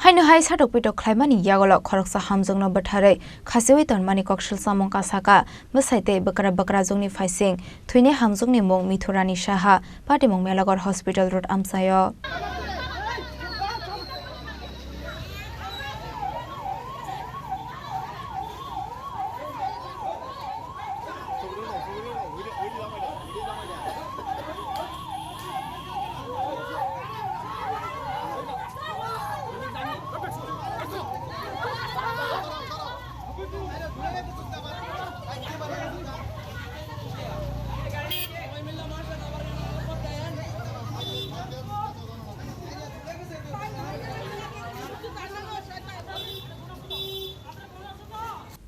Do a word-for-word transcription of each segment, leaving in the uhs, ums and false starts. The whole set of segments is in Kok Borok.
Aino hai satok pitok khlaimani yagulo khoroksa hamjwkno bwtharwi khasiwi tonmani koksil samung kasaka bwsai tei bwkra bwkrajwkni phaising thwini hamjwkni mung Mithurani Saha, Patimung Melagar Hospital Road amchaio.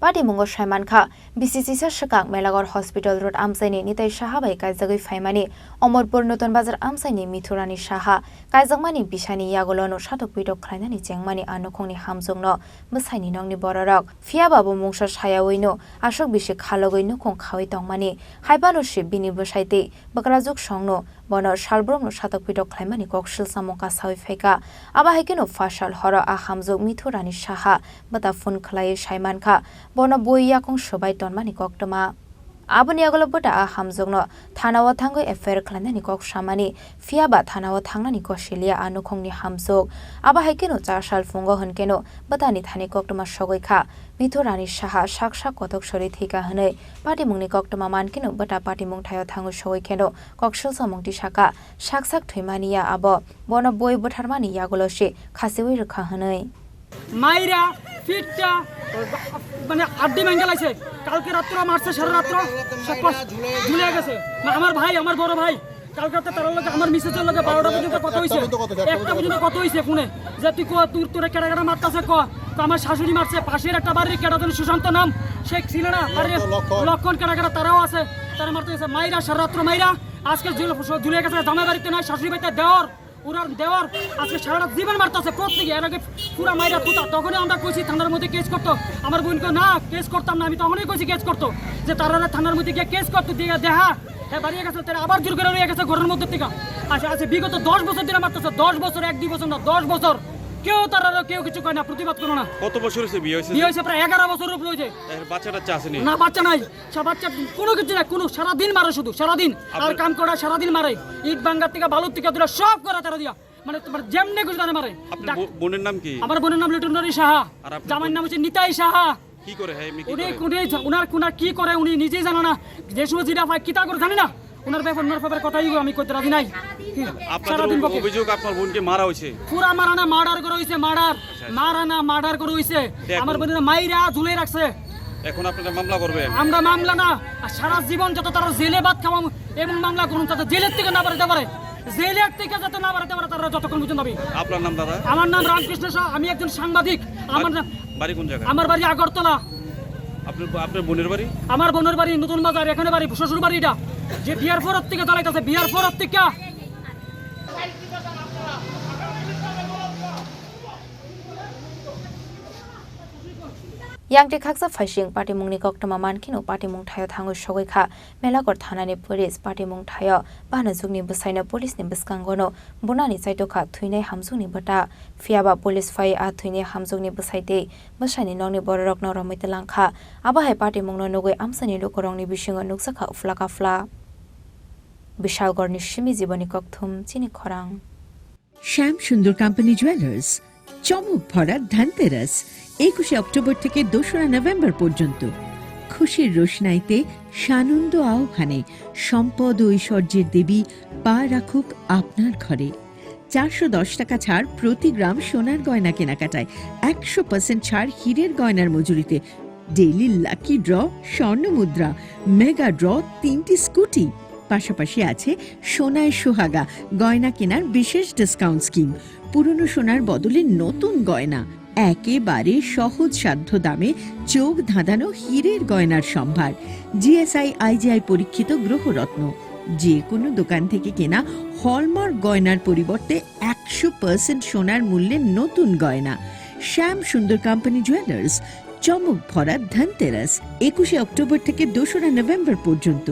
Patimungo saimankha, B C C sa swkang Melagar Hospital Road amchaini Nitai Saha bai kaijagwi phaimani Omorpur Nutun Bazar amchaini Mithurani Saha kaijakmani bisani yagulono satok pitok khlainani chengmani a nukhungni hamjwkno bwsaini nokni bororok. Phiyaba bo mungsa sayawino aswk bisi khalogwi nukhung khawi tongmani, haiphano se bini bwsai tei bwkrajwk songno bono salbrumno satok pitok khlaimani koksil samung kasawi phaikha. Abo hai kheno phasal horo a hamjwk Mithurani Saha bwta phone khlaiwi saimankha, bono bui yakung swbai tonmani koktwma. Aboni yagulo bwta a hamjwkno thanao thangwi F I R khlainani kok samani, phiyaba thanao thangnani kosiliya a nukhungni hamjwk. Abo hai kheno char sal phungo hwnkeno bwtani thani koktwma sogwi kha. Mithurani Saha sak sak kotok sori thwikha hwnwi patimungni koktwma mankhe no bwta patimung thaio thangwi sogwi kheno koksil samung tisaka, sak sak thwimani ya abo, bono bui bwtharmani yagulo se khasiwi rwkha hwnwi. মাইরা ফিটটা মানে আড্ডি ভেঙে লাইছে। কালকে রাত্র মারছে, সারা রাত্র সব পাশ ঝুলে গেছে। না, আমার ভাই, আমার বড় ভাই, কালকে রাতে তার লগে আমার মিসেসের লগে বারোটা পর্যন্ত কথা হইছে। একটা পর্যন্ত কথা হইছে ফোনে, যে তুই কো-, তোর, তোরে কেডা কেডা মারতাছে ক। তো আমার শাশুড়ি মারছে, পাশের একটা বাড়ির কেডা যেন সুশান্ত নাম, সে ছিল না, বাড়ির লক্ষণ। লক্ষণ কেডা কেডা তারাও আছে, তারা মারতে গেছে। মাইরা সারা রাত্র মাইরা আজকে ঝুলে, ঝুলে গেছে, জামাই বাড়িতে নাই, শাশুড়ি বাড়িতে দেওর, ওনার দেওর আজকে সারাটা জীবন মারতাছে প্রত্যেকে। এর আগে পুরা মাইরা তুতা, তখনই আমরা কইছি থানার মধ্যে কেস করতো। আমার বোন কো, "না, কেস করতাম না।" আমি তখনই কইছি কেস করতো, যে তারা থানার মধ্যে গিয়ে কেস করতো, দিয়ে দেহা। হ্যাঁ, বাড়িয়ে গেছে, তারা আবার জোর করে লইয়া গেছে ঘরের মধ্যে থেকে। আচ্ছা, আচ্ছা, বিগত দশ বছর ধরে মারতেছে, দশ বছর, এক দুই বছর না, দশ বছর কেউ তারা কেউ কিছু কয় না, প্রতিবাদ করে না। কত বছর হয়েছে বিয়ে হয়েছে? বিয়ে হয়েছে প্রায় এগারো বছর উপরে হয়েছে। এর বাচ্চা টাচ্চা আসেনি? না, বাচ্চা নাই। সা-, বাচ্চা কোনো কিছু নাই, কোনো সারাদিন মারে শুধু, সারাদিন। আর আপনি কাম করা সারাদিন মারে। ইট ভাঙ্গার থেকে, বালুর থেকে তুলে সব করে তারা দিয়া। মানে তোমার যেমনে খুশি তারা মারে। আপনার ডাক-, বো-, বোনের নাম কি? আমার বোনের নাম লিটন রানী সাহা। আর আপনার জামাইর বোন? নাম হচ্ছে নিতাই সাহা। কি করে? হ্যাঁ, এমনি কি উনি, করে? উনি, ওনার, ওনার কি করে উনি নিজেই জানে না। যে সময় যেটা পায়, কিতা করে জানি না। ওনার ব্যাপার, ওনার ব্যাপারে কথাই আমি কইতে রাজি নাই। কি? আপনাদের সারাদিন বকে। অভিযোগ আপনার বোনকে মারা হয়েছে? পুরা মারা না, মার্ডার করা হয়েছে, মার্ডার। আচ্ছা, আচ্ছা। মারা না, মার্ডার করা হয়েছে। তো এখন? আমার বোনের মাইরা ঝুলে রাখছে। এখন আপনারা মামলা করবেন? আমরা মামলা না, আর সারা জীবন যত তারা জেলে ভাত খাওয়াম এবং মামলা করুন, তাদের জেলের থেকে না বাড়াতে পারে। জেলের থেকে যাতে না বাড়াতে পারে, তারা যতক্ষণ পর্যন্ত দাবি। আপনার নাম, দাদা? আমার নাম রামকৃষ্ণ সাহা, আমি একজন সাংবাদিক। আমার বাড়ি, নাম, বাড়ি কোন জায়গায়? আমার বাড়ি আগরতলা। আপনার, আপনার বোনের বাড়ি? আমার বোনের বাড়ি নতুন বাজার, এখানে বাড়ি, শ্বশুর বাড়ি এটা। যে বিয়ার পরের থেকে চালাইতেছে, বিয়ার পরের থেকে। Yang twi khaksa phaising patimungni koktwma mankheno patimung thaio thangwi sogwi kha. Melakor thanani police patimung thaio bahanajwkni bwsaino police ni bwskangono bunani chaitokha thwinai hamjwkni bwta. Phiyaba police phai a thwinai hamjwkni bwsai tei bwsaini nokni bororokno romwi twlang kha. Abo hai patimungno nugwi amchaini lukurokni bisingo nukjakha uphla kaphla. Bishalgarhni simi jiboni kokthum chini khorang. শ্যাম সুন্দর company jewellers, চমক ভরা ধনতেরাস, একুশে অক্টোবর থেকে দোসরা নভেম্বর পর্যন্ত। খুশির রোশনাইতে সানন্দ আহ্বানে সম্পদ ও ঐশ্বর্যের দেবী পা রাখুক আপনার ঘরে। চারশো দশ টাকা ছাড় প্রতি গ্রাম সোনার গয়না কেনাকাটায়, একশো পার্সেন্ট ছাড় হীরের গয়নার মজুরিতে, ডেইলি লাকি ড্র, স্বর্ণ মুদ্রা, মেগা ড্র, তিনটি স্কুটি। পাশাপাশি আছে সোনায় সোহাগা গয়না কেনার বিশেষ ডিসকাউন্ট স্কিম। পুরনো সোনার বদলে নতুন গয়না, একেবারে সহজসাধ্য দামে চোখ ধাঁধানো হীরের গয়নার সম্ভার। জিএসআই আইজিআই পরীক্ষিত গ্রহরত্ন। যে কোনো দোকান থেকে কেনা হলমার্ক গয়নার পরিবর্তে একশো পার্সেন্ট সোনার মূল্যে নতুন গয়না। শ্যাম সুন্দর কোম্পানি জুয়েলার্স, চমক ভরা ধনতেরাস, একুশে অক্টোবর থেকে দোসরা নভেম্বর পর্যন্ত।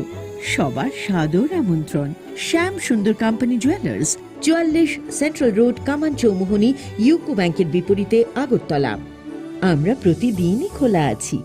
সবার সাদর আমন্ত্রণ। শ্যাম সুন্দর কোম্পানি জুয়েলার্স, চুয়াল্লিশ সেন্ট্রাল রোড, কামান চৌমুহনী, ইউকো ব্যাংকের বিপরীতে, আগরতলা। আমরা প্রতিদিনই খোলা আছি।